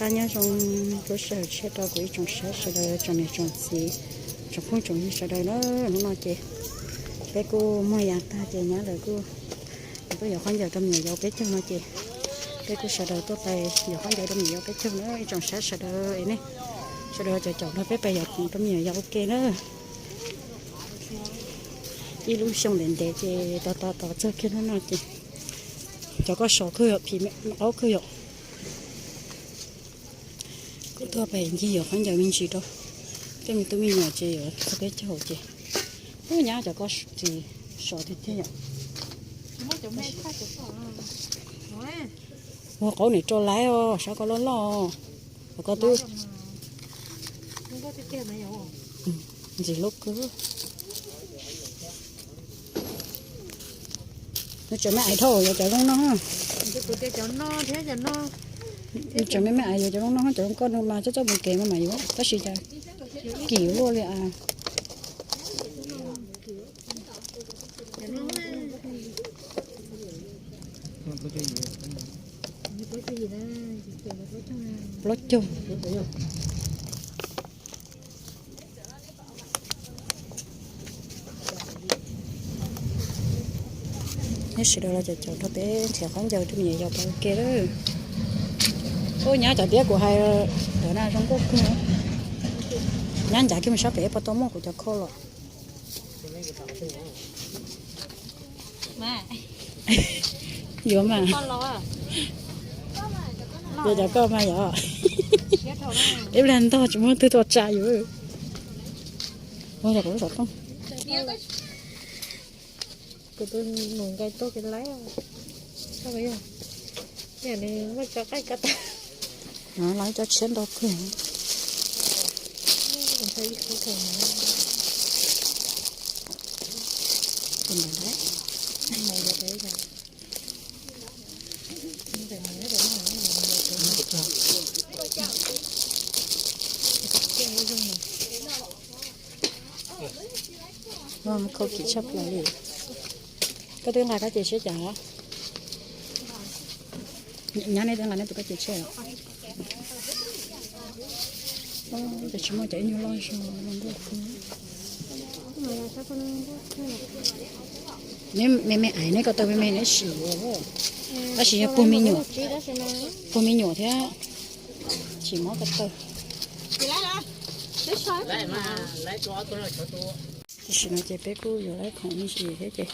Nyob zoo, kuv sawv tshiab rau kuv ib tsoom saib sawv daws, tsoom niam tsoom txiv, tsoom phooj tsoom ywg sawv daws na. Hnub no ces peb kuj muag yas tag ces nyab lawv kuj, kuv tuaj yuav khaub ncaws rau me nyuam yaus peb caug no ces peb kuj sawv daws tuaj pais yuav khaub ncaws rau me nyuam yaus peb caug na ib tsoom saib sawv daws es nej sawv daws cov caum nrog peb pais yuav rau me nyuam yaus ua ke na. Ib lub xyoo ntev ntev ces tos tos tos txog kiag hnub no ces cov koj sov kawg yom, phim qaub kawg yom. Kuv tuaj pem ncig yuav khaub ncaws me ntsis rau tej me tub me nyuam ces yuav txog peb caug ces, ub, nyab cov koj tsis sov tiag tiag yom. Ua qaub niam rau laiv os, sab koj loj loj os. Koj twb ntxim hlub kawg. Nws tseem me ais dhau yuav cov zoo no. Nws tseem me me ais yuav cov zoo no, cov zoo koj no mas txoj txoj mus kev no mas yuav, tab sis cas kim luaj li as. Plaub caug. Neb sawv daws los caum caum rau peb nrhiav khaub ncaws rau me nyuam yaus pais ua ke lawm. Ub, nyab cov tiab kuv hais ntawd na zoo nkauj kawg. Nyab ncav kiag mus sab pem puas tau muaj kuv cov kho los. Yuav mas. Yuav cov koj mas yom. Ib pliag ntog tsis muaj twg tuaj tsa yus. Ua yog kuv lub xov tooj. Kuv tus nus nqaij tuaj kev laib. Muaj cov qaij ko taw. Laib cov tshiab nto kawg. Khau kim tshaj plaws li. Koj twb nqa kab ce tsheb cas? Nyab nej twb nqa nej tus kab ce tsheb los? Ces tsis muaj cov ib nyuag loj zog zoo nkauj. Neb me me ais neb ko taw me me neb sim, tab sis yog puag me nyuam, puag me nyuam thiab tsis mob ko taw. Tam sim no ces peb kuj yuav laib khoom me ntsis thiab ces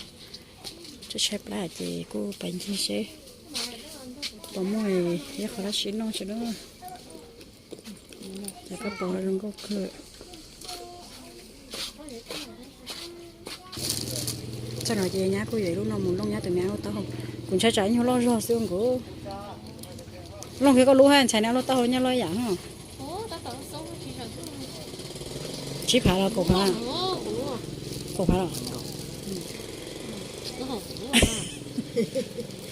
tshaib tshaib plab ces kuj pais ncig seb puas muaj ib qho dab tsi noj tso na. Cov kab paus zoo nkauj kawg. Txog no ces nyab kuj yuav ib lub no mus looj nyab tus me ab lub taub hau. Kuv ntshai tsam ib nyuag loj zog xwb nkaus. Looj kiag koj lub hab ntshai neb ab lub taub hau nyob loj yam no. Tsib phav los kaum phav? Kaum phav los?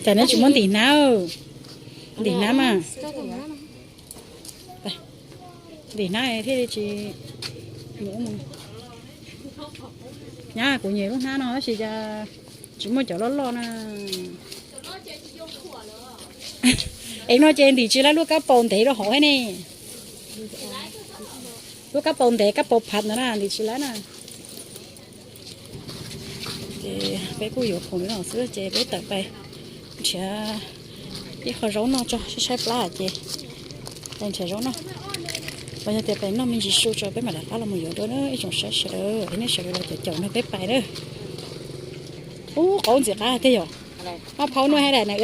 Cas neb tsis muab ntim hnab? Ntim hnab mas. Ntim hnab thiaj li tsis mus. Nyab, kuv nyiam lub hnab no tab sis cas tsis muaj cov loj loj na. Es no ces ntim tsis laib lub kab paus ntev rau hauv thiab ne. Lub kab paus ntev, kab paus phav ntawd na ntim tsis laib na. Ces peb kuj yuav khoom li no xwb ces peb tawm pais nrhiav ib qho zaub noj tso, saib saib plab ces pais nrhiav zaub noj. Los yog tias pais noj me ntsis su tso peb mam rov qab los mus yuav dua na ib tsoom saib sawv daws, nej sawv daws los caum caum nrog peb pais na. Ub, qaub ntxim qab tiag yom. Maj phaub nuaj hab daim na.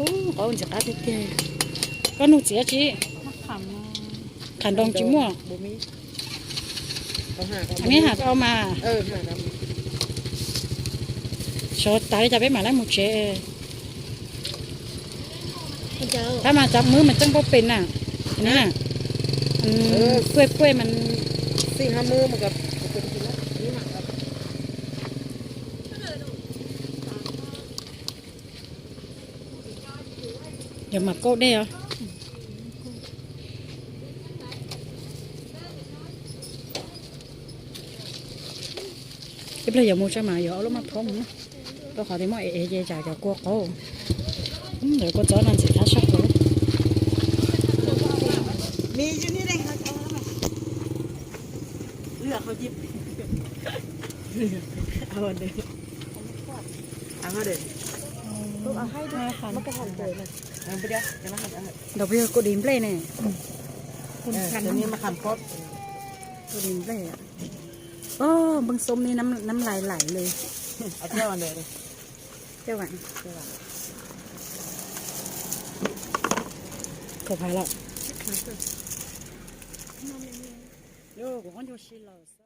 Ub, qaub ntxim qab tiag tiag. Koj nug txiv tsi? Qham nroo tsis muaj. Neb ham tau mas. Sov tas li cas peb mam li mus tsev. Tab mas cov mwb mas coj npauj pes na. Puaj puaj mas. Yog mas kauj dej os. Ib pliag yuav mus tso mas yuav ob lub maj phob mus na. Rau qhov tias muaj ev ev ces tsam cov kua qaub. Ntawd kua txob no ntxim qab sab kawg. Ntawd kuj dis nplej ne. Kuj dis nplej. Os, npleej xoob ne, nab lais laim li. Kaum phav lawm. Kuv qab ncua si lawm.